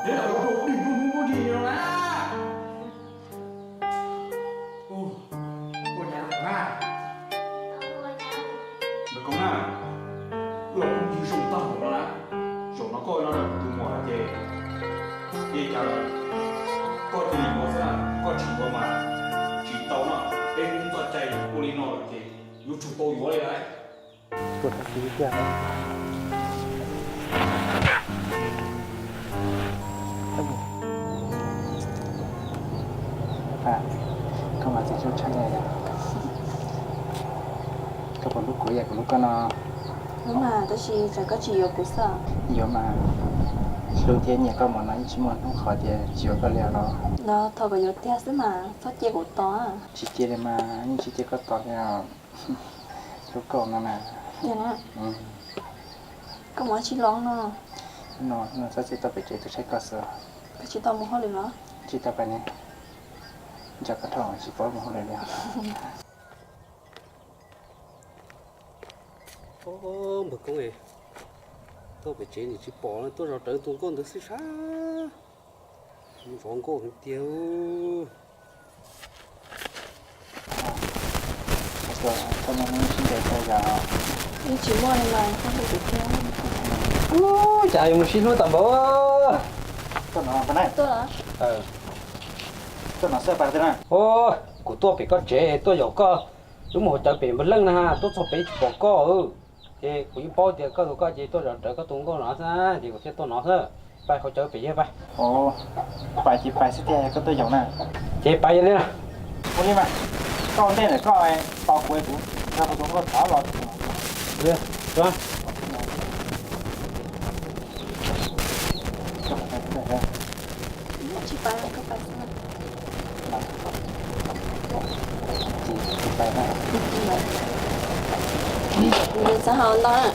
Peb los rau dig nplooj hnub nplooj nrig no na. Ua cas na? Npawg Koob na, wb los phooj ywg zoo tag npaum no na, zaum no koj nyob nrog kuv tus muam no ces, ces cas koj cia li yuav xwb na, koj tsis yuav mas tsis tau no. Peb Hmoob txoj cai ua li no lawm ces yuav tsum tau yuav li lawm. Tuaj tau txiv tiag. Koj mas txiv hlub tshaj li yom. Koj puas hlub kuv, yog kuv hlub koj no? Hlub mas, tab sis tsam koj tsis yuav kuv xwb. Yuav mas, hlub thiab nyiam koj mus no yeej tsis muaj hnub qhov tias tsis yuav koj li los. Los thov kom yuav tiag xwb mas, txhob cia kuv tos. Tsis cia li mas, yeej tsis cia koj tos li os. Hlub koj no na. Koj mus tsis los no? No, no txhob txwm tuaj pem tsev tuaj saib koj xwb. Koj tsis tau mus hauj lwm los? Tsis tau pais ne. Nco koj dhau tsis paub mus hauj lwm li. Npawg Koob, tuaj pem tsev nim tsis pom, tuaj zov rawv tus nkauj ntawd xwb sab. Zov nkauj tiag. Yeej tsis muaj li mas. Ub, cas yuav mus sib hlub tas npaum. Tuaj no xwb pas na. Ub, kuv tuaj pem koj tsev tuaj yaum koj. Wb mus haus cawv pem npawg Leej na, tuaj txog pem tsis pom koj. Ces kuv yeej paub tias koj tus koj ces tuaj zov rawv koj tus nkauj no xwb ces kuv thiaj tuaj no xwb. Pais haus cawv pem yawg pais. Pais ces pais xwb tiag, koj tuaj yaum na. Ces pais yog li na. Ua li mas, koj ua ntej ntawm koj tos kuv, kuv nrog kuv tus nkauj txav los. Tsis pais, koj pais xwb. Tsis pais na. Nws txhob hau ntau na.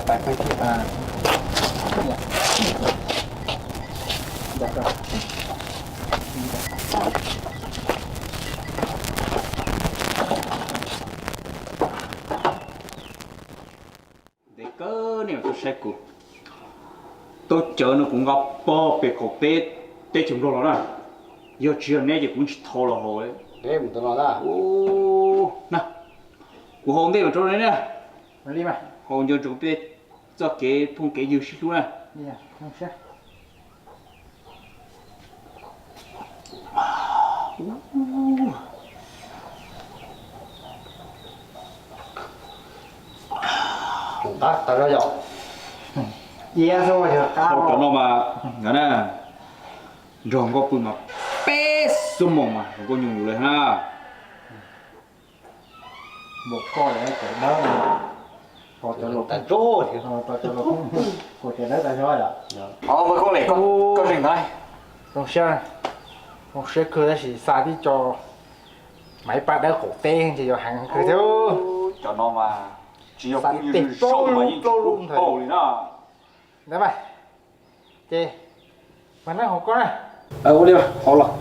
Pais pais thiab. Ntev kawg nej mam tuaj saib kuv. Tau cawv no kuv nqa pog pem qaum teb, teb chaws Nplog los na. Yog tsis yog neb ces kuv tsis thau los haus. Neb mus tau los na. Na, kuv haus ntej mas rau neb na. Haus nco ntsoov peb txoj kev phooj kev ywg sib hlub na. Qab tas zog yom. Iab xwb yog qab. Cov no mas, na, nrog nkauj pw mas peb xuab moos mas nkauj nyuj yus li na. Npaum koj cov dawb, tos cov laus, tos cov laus, tos cov dawb tas zog yom. Ov, Npawg Koob Lis, koj zeeg ntawd. Zoo siab, zoo siab kawg tab sis xa tib co maiv paj dawb qaum teb ces yuav heev kawg thiab. Cov no mas tsis yog phooj ywg zoo mas yeej tsis paub li na. Ntawd mas, ces mas neb haus koj na. Ua li mas haus los.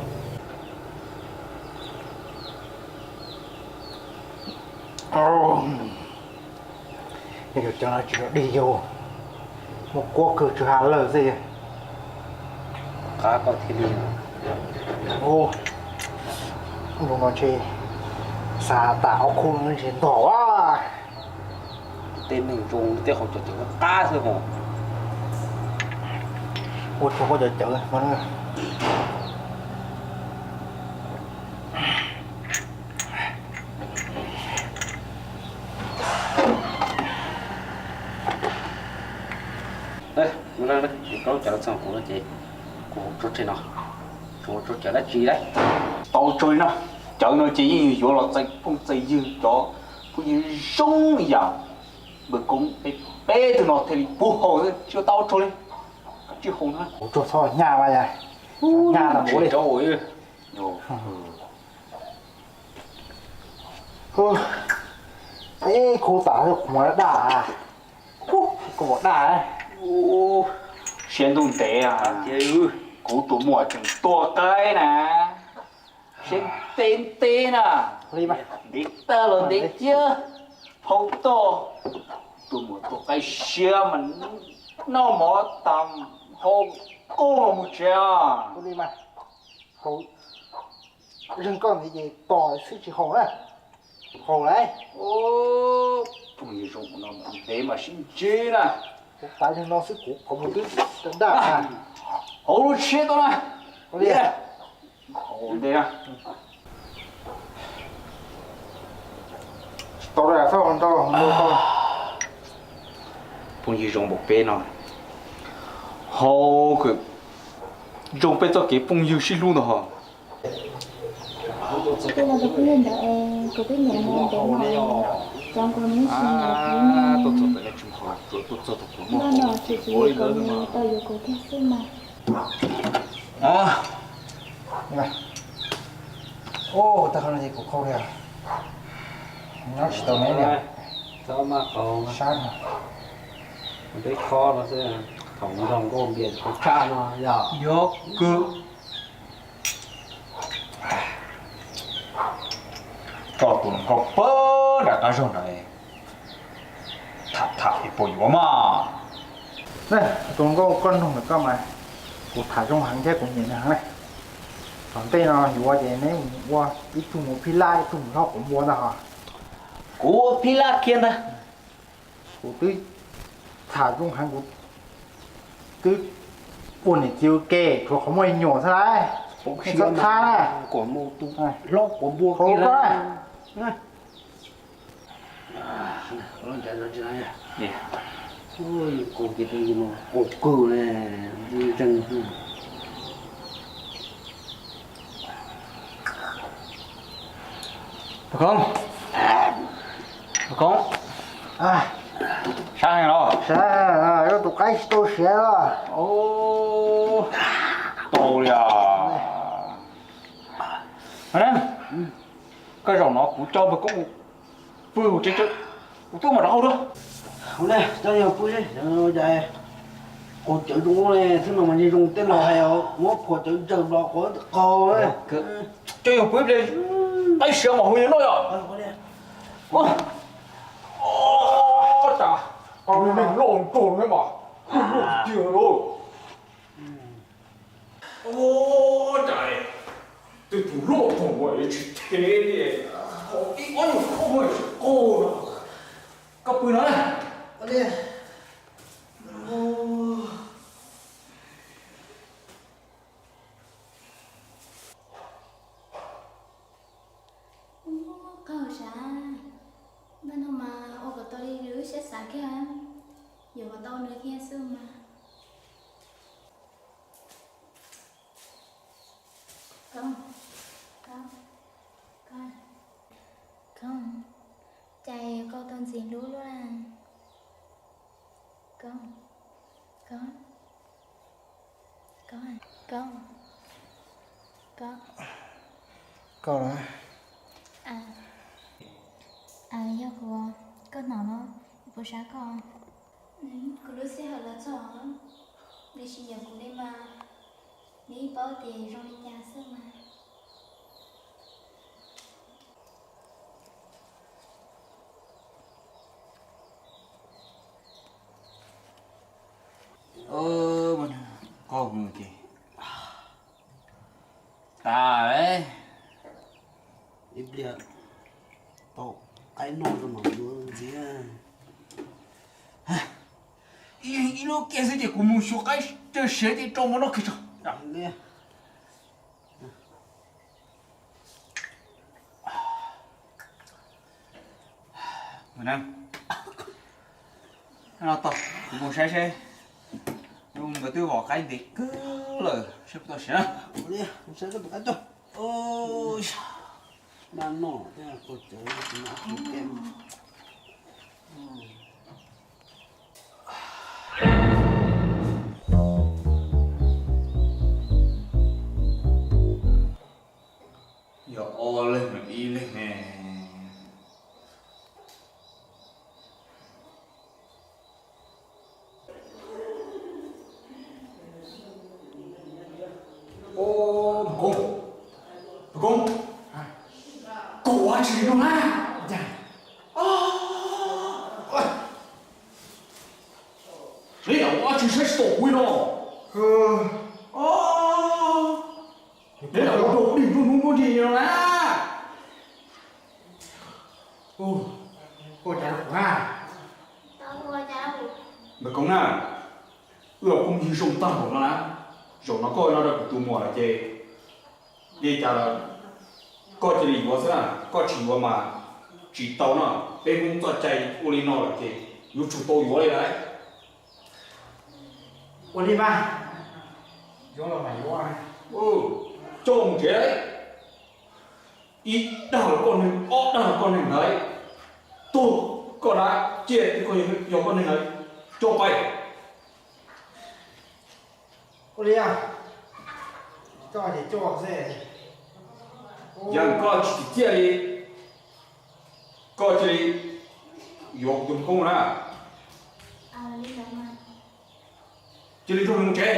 Yog cov no tsis yog dig yus, muaj kuab kawg tsw ha lawg xwb. Qab koj thiaj li. Lub no ntshe xa tas ob khub ntshe ntog a. Tej neeg zoo tej haus cov cawv qab xwb os. Ua tsuag koj cov cawv no. Koj lub cawv txog kuv no ces kuv tso tseg no, tso tseg dab tsi lauj. Tau tso li no, cawv no ces yeej yuav los txais phooj txais ywg cov phooj ywg zoo yam Npawg Koob peb, peb tug no thiaj li puag haus xwb, tsis ua tau tsuag li. Koj tsis haus na. Kuv tsuag txhob hnyav mas yas, hnyav tas npaum li. Eb, kuv tas kuv muab daj, kuv muab daj. Siab ntuj ntev, kuv tus muam tseem tuag qaib na. Siab ntev ntev na. Ntev tag los ntev thiab. Phau toj, tus muam tuag qaib siab mas noj mov tas Haus koj mus tsev. Ua li mas, haus zeeg koj ntxiv ces tos xwb tsis haus na. Haus lauj. Phooj ywg zoo no ntev mas sib ntsib na. Kuv tav zeeg no xwb kuv qhov muag twb daj daj. Haus lub tshiab tau na. Ua li. Haus ntev na. Tsis tau, txhob ntau ntau. Phooj ywg zoo npaum peb no, haus kawm zoo peb txoj kev phooj ywg sib hlub ntag hos. Tej no tus phooj ywg ntawd es kuv twb nyiam nws ntev no, cov nkaus nws tsis nyiam kuv ne. Noj no tsis tsis yuav kuv, tau yuav kuv kiag xwb mas. Ua tag qhov no ces kuv qhau li, nyob tsis tau neb li. Txhob maj qau, sab no, peb khob no xwb, thaum nrog nkauj npias tshaj no yog. Yuav kawg. Tso tus hluas nkauj pab nram qab zog ntawd, tham tham ib puas yuav mas. Tus hluas nkauj, koj nug ntawm koj mas kuv tham zoo heev thiab kuv nyiam nws heev na. Tom ntej no yuav ces neb mus ua ib tug mus phij laj, ib tug mus hlob quav npua ntag hos. Kuv ua phij laj kiag ntag. Kuv twb tham zoo heev, kuv twb ua niam txiv ua ke, tshuav qhov muaj nyuam xwb lauj. Txhob thab na. Hlob quav npua kiag na. Koob, Koob, sab heev los? Sab, tus qaib tsis tau siav los? Tau li os. Koj zaum no kuv coj npawg Koob pw hauv tsev, kuv twb mam rov qab los. Coj yawg pw, cas quav cawv zoo li thiab no mas zoo, tej laus hais muab quav cawv ntsaws los quav qaug. Coj yawg pw ib pliag, qaib siav mas hu yawg noj yom. Ua cas koj neeg loj nraug ne mas, loj tiag lauj. Ua cas twb tus loj thaum ub tsis them li, thaum ib ob nyuag khob tsis qaug no. Koj pw no na. Ua, qaug sav, npaj no mas ua kom tau li lub siab xav kiag, yuav kom tau nws thiab xwb mas. Koob, Koob, Koob, Koob, cas qaug tau ntxiv hlub luaj na. Koob, Koob, Koob, Koob, Koob, Koob, yog kuv, koj hnov los, kuv puas sab koj? Kuv lub sij hawm los txog, nws tsis nyiam kuv li mas, nws yeej paub tias zoo li cas xwb mas. Qaug ces tas, ib pliag tau qaib noj rau mam yuav ntxiv. Ib lub kiag xwb ces kuv mus xyuas qaib siav ces rau mus noj kiag tso. Kuv mus saib seb, nkawd twb vov qaib ntev kawg lawm, saib puas tau siav na. Yog ob leeg los ib leeg ne? Koob, Koob, ua dab tsi no na? Saib yam ua dab tsi saib tsis taus kuv no. Neb lam ua rau kuv dig nruab hnub nruab nrig li no na. Ua cas rau kuv na? Ntawd Koob na, wb los kuj mus yig zoo tag npaum no na, zaum no koj no rau kuv tus muam lawm ces li cas los koj cia li yuav xwb na, koj tsis yuav mas tsis tau no. Peb Hmoob txoj cai ua li no lawm ces yuav tsum tau yuav li lawm. Ua li mas, yuav los mas yuav. Coj mus tsev, ib dag los koj neeg, ob dag los koj neeg ntawd, tuag koj dab, ciaj twb koj yog koj neeg ntawd, coj pais. Ua li, coj ces coj xwb. Yog koj tsis tsim txiaj li, koj cia li yuav kuv tus Koob na. Cia li nrog nws mus tsev.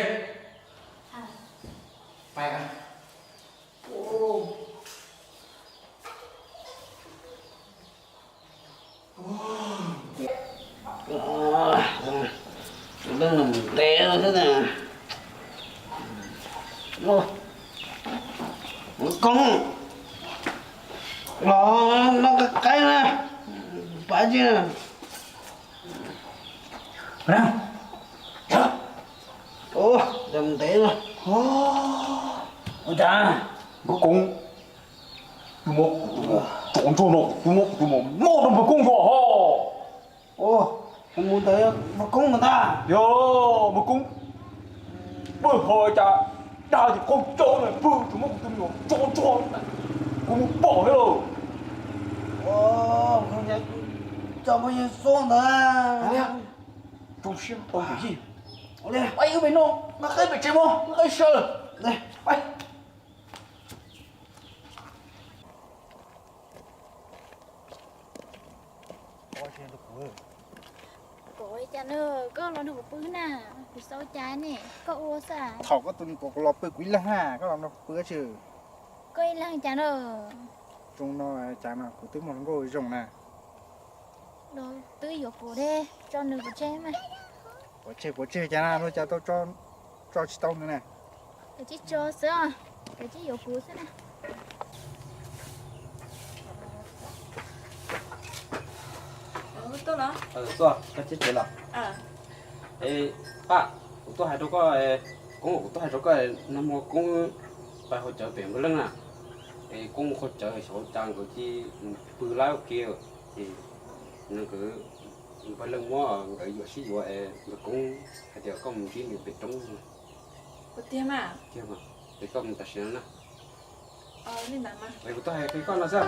Leej no mus ntev xwb na. Koob, los no qaib qaib na, pab tsi. Ua cas Npawg Koob, tus muab kuv tus muam tso ntsuag no, tus muab kuv tus muam muab rau Npawg Koob ntsuag ho. Tus muam ntawd Npawg Koob ntag. Yog Npawg Koob, pw ho cas dag ces qaug cawv na, pw tsuas muab kuv tus me nyuam tso ntsuag, kuv mus pom thiab lauj. Cov phooj ywg xub ntawd. Zoo siab tau kuv yij. Pab wb pem no, nqa qaib pem tsev mog, nqa qaib sawv lawm. Kuv ua cas na, koj los nrog kuv pw na, kuv xav ua cas ne, koj ua xwb. Thaum koj tus nus tuav kuv los pw kuv ib leeg na, koj los nrog kuv pw tsi. Koj ib leeg cas na. Zoo no cas mas kuv twb muaj hluas nkauj zoo na. Twb yuav kuv de, tso nws pov tseg mas. Pov tseg pov tseg cas na, luag cas tau tso tsis tau nws na. Kav tsij tso xwb, kav tsij yuav kuv xwb na. Tuaj, koj thiab tsev los? Pab, kuv tuaj hais rau koj, Koob, kuv tuaj hais rau koj, nag hmo Koob pais haus cawv pem Npawg Leej na. Es Koob mus haus cawv xyov cas nkawd cia li pw lawm ua ke, ces nkawd, Npawg Leej muab nkawd yuam sib yuav es Npawg Koob hais tias koj mus ntsib nws pem roob. Tiag mas, es koj mus tam sim no na. Es kuv tuaj hais qhia koj no xwb.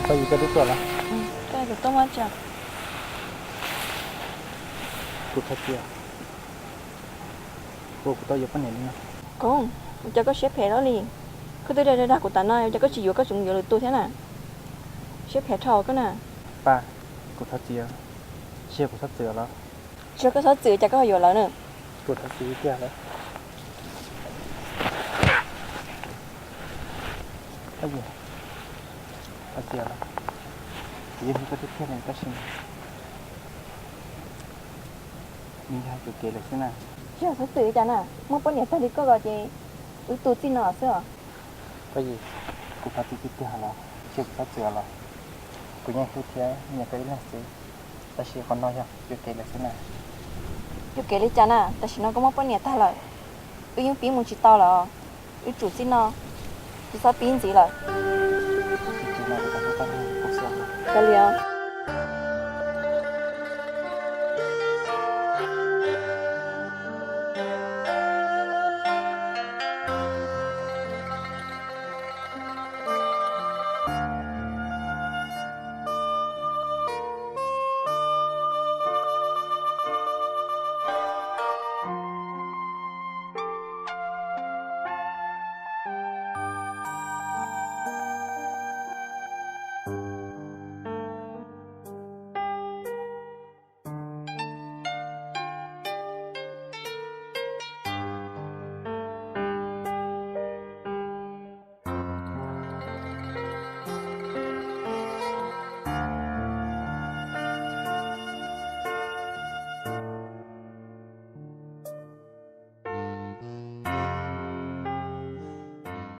Koj yug koj twb tuaj los? Koj yug kuv tuaj mas tsa. Kuv thov txim, ua kuv tau yuav poj niam li no. Koob, ua cas koj siab phem lawm li? Koj twb dag dag kuv tas no, ua cas koj tsis yuav, koj tseem yuav lwm tus thiab na? Siab phem dhau koj na. Pab, kuv thov txim, tsis yog kuv txhob txwm los? Tsis yog koj txhob txwm cas koj ho yuav lawv na? Kuv thov txim tiag lawm. Thov txim los? Kuv yeej hlub koj tiag tiag li tab sis nws yog yuam kev lawm xwb na. Tsis yog xov xwm li cas na, muaj poj niam tag li koj ko ces wb tu txij no xwb os. Koj Yis, kuv thov txim tiag tiag los tsis yog kuv txhob txwm los, kuv yeej hlub thiab nyiam koj ib leeg xwb, tab sis qhov no yog yuam kev lawm xwb na. Yuam kev li cas na, tam sim no koj muaj poj niam tag lawm, wb yeej pib mus tsis tau lawm, wb tsum txij no, tsis txhob pib ntxiv lawm. Ua li os.